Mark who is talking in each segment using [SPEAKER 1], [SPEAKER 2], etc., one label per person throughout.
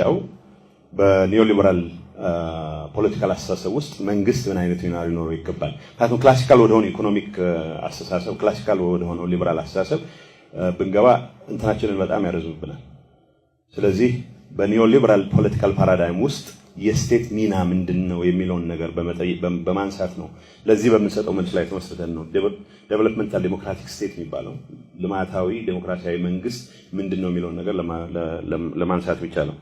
[SPEAKER 1] ያው በ neoliberal political አስተሳሰብ ውስጥ መንግስት ምን አይነት ሚና ሊኖረው ይገባል? ምክንያቱም classical ወደሆነ economic አስተሳሰብ፣ classical ወደሆነው ሊበራል አስተሳሰብ ብንገባ እንትናችንን በጣም ያረዝምብናል። ስለዚህ በ neoliberal political paradigm ውስጥ የ state ሚና ምንድን ነው የሚለውን ነገር በማንሳት ነው። ለዚህ በምንሰጠው መልስ ላይ ተመስርተን ነው developmental democratic state የሚባለው፣ ልማታዊ ዴሞክራሲያዊ መንግስት ምንድን ነው የሚለውን ነገር ለማንሳት የሚቻለው።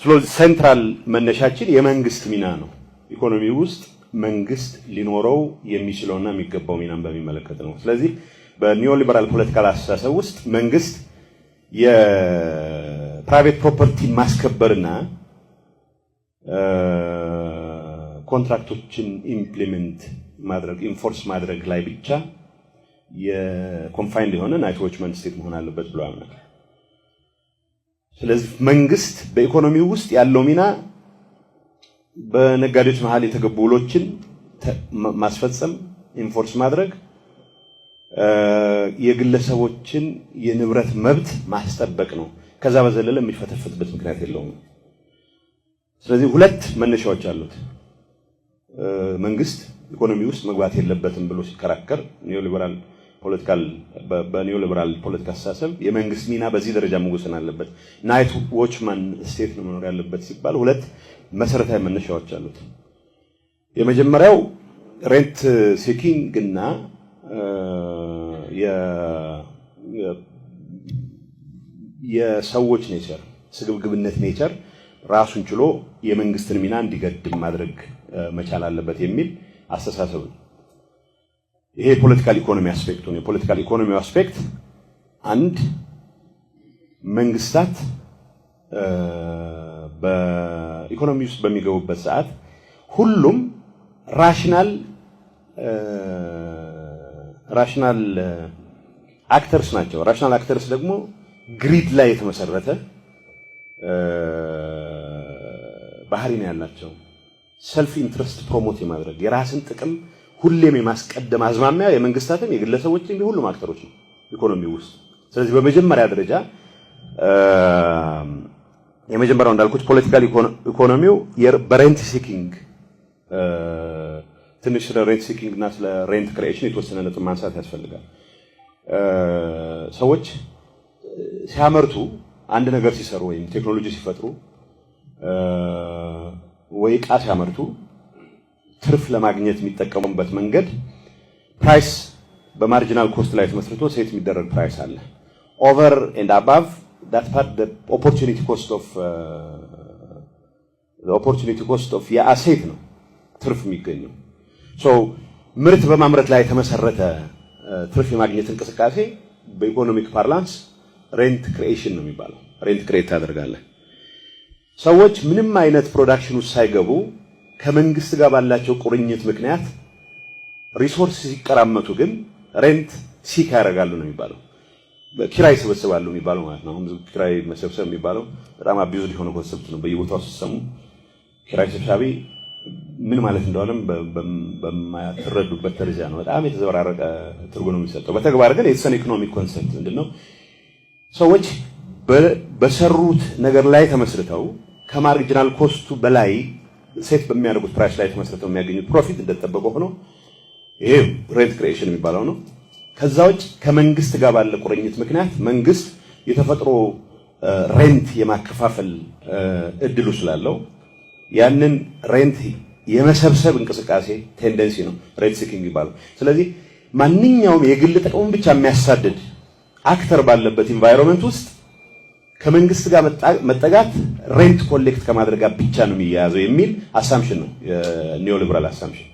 [SPEAKER 1] ስለዚህ central መነሻችን የመንግስት ሚና ነው። ኢኮኖሚ ውስጥ መንግስት ሊኖረው የሚችለውና የሚገባው ሚናን በሚመለከት ነው። ስለዚህ በ neoliberal political አስተሳሰብ ውስጥ መንግስት የ private property ማስከበርና contract ኦችን implement ማድረግ፣ enforce ማድረግ ላይ ብቻ የ confined የሆነ night watchman state መሆን አለበት ብሎ ያምናል። ስለዚህ መንግስት በኢኮኖሚው ውስጥ ያለው ሚና በነጋዴዎች መሀል የተገቡ ውሎችን ማስፈጸም፣ enforce ማድረግ፣ የግለሰቦችን የንብረት መብት ማስጠበቅ ነው። ከዛ በዘለለ የሚፈተፍትበት ምክንያት የለውም። ስለዚህ ሁለት መነሻዎች አሉት። መንግስት ኢኮኖሚ ውስጥ መግባት የለበትም ብሎ ሲከራከር neoliberal political በ neoliberal ፖለቲካ አስተሳሰብ የመንግስት ሚና በዚህ ደረጃ መወሰን አለበት፣ night watchman state ነው መኖር ያለበት ሲባል ሁለት መሰረታዊ መነሻዎች አሉት። የመጀመሪያው rent seeking እና የሰዎች nature፣ ስግብግብነት nature ራሱን ችሎ የመንግስትን ሚና እንዲገድብ ማድረግ መቻል አለበት የሚል አስተሳሰብ ነው። ይሄ የ political economy aspect ኡ ነው። የ political economy aspect አንድ መንግስታት በኢኮኖሚ ውስጥ በሚገቡበት ሰዓት ሁሉም rational actors ናቸው። Rational actors ደግሞ greed ላይ የተመሰረተ ባህሪ ነው ያላቸው። Self interest promote የማድረግ፣ የራስን ጥቅም ሁሌም የማስቀደም አዝማሚያ የመንግስታትም የግለሰቦችም የሁሉም actor ኦች ነው ኢኮኖሚ ውስጥ። ስለዚህ በመጀመሪያ ደረጃ የመጀመሪያው እንዳልኩት political economy ው በ rent seeking፣ ትንሽ ስለ rent seeking እና ስለ rent creation የተወሰነ ነጥብ ማንሳት ያስፈልጋል። ሰዎች ሲያመርቱ፣ አንድ ነገር ሲሰሩ ወይም ቴክኖሎጂ ሲፈጥሩ ወይ ዕቃ ሲያመርቱ ትርፍ ለማግኘት የሚጠቀሙበት መንገድ price በ marginal cost ላይ ተመስርቶ set የሚደረግ price አለ። Over and above that part opportunity cost of የ asset ነው ትርፍ የሚገኘው። So ምርት በማምረት ላይ የተመሰረተ ትርፍ የማግኘት እንቅስቃሴ በ economic parlance rent creation ነው የሚባለው። Rent create ታደርጋለህ። ሰዎች ምንም አይነት production ውስጥ ሳይገቡ ከመንግስት ጋር ባላቸው ቁርኝት ምክንያት resource ሲቀራመቱ ግን rent seek ያደርጋሉ ነው የሚባለው። ኪራይ ይሰበስባሉ የሚባለው ማለት ነው። አሁን ኪራይ መሰብሰብ የሚባለው በጣም abused የሆነ concept ነው። በየቦታው ሲሰሙ ኪራይ ሰብሳቢ ምን ማለት እንደሆነም በማትረዱበት ደረጃ ነው። በጣም የተዘበራረቀ ትርጉም ነው የሚሰጠው። በተግባር ግን የተሰነ economic concept ምንድን ነው? ሰዎች በሰሩት ነገር ላይ ተመስርተው ከ marginal cost ኡ በላይ set በሚያደርጉት price ላይ ተመስርተው የሚያገኙት profit እንደተጠበቀ ሆኖ ይሄ rent creation የሚባለው ነው። ከዛ ውጭ ከመንግስት ጋር ባለ ቁርኝት ምክንያት መንግስት የተፈጥሮ rent የማከፋፈል እድሉ ስላለው ያንን rent የመሰብሰብ እንቅስቃሴ tendency ነው rent seeking የሚባለው። ስለዚህ ማንኛውም የግል ጥቅሙን ብቻ የሚያሳድድ actor ባለበት environment ውስጥ ከመንግስት ጋር መጠጋት rent collect ከማድረግ ጋር ብቻ ነው የሚያያዘው የሚል assumption ነው የ neoliberal assumption።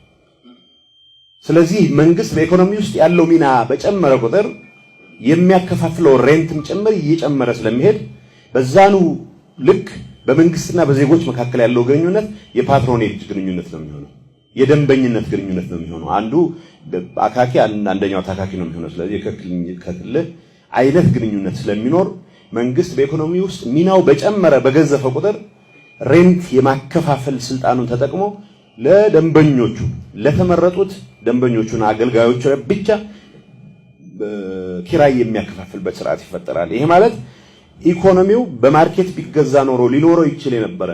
[SPEAKER 1] ስለዚህ መንግስት በኢኮኖሚ ውስጥ ያለው ሚና በጨመረ ቁጥር የሚያከፋፍለው rent ም ጭምር እየጨመረ ስለሚሄድ በዛኑ ልክ በመንግስትና በዜጎች መካከል ያለው ግንኙነት የ patronage ግንኙነት ነው የሚሆነው፣ የደንበኝነት ግንኙነት ነው የሚሆነው። አንዱ አካኪ አንደኛው ታካኪ ነው የሚሆነው። ስለዚህ የከክልህ አይነት ግንኙነት ስለሚኖር መንግስት በኢኮኖሚ ውስጥ ሚናው በጨመረ፣ በገዘፈ ቁጥር rent የማከፋፈል ስልጣኑን ተጠቅሞ ለደንበኞቹ፣ ለተመረጡት ደንበኞቹና አገልጋዮቹ ብቻ ኪራይ የሚያከፋፍልበት ስርዓት ይፈጠራል። ይሄ ማለት ኢኮኖሚው በ market ቢገዛ ኖሮ ሊኖረው ይችል የነበረ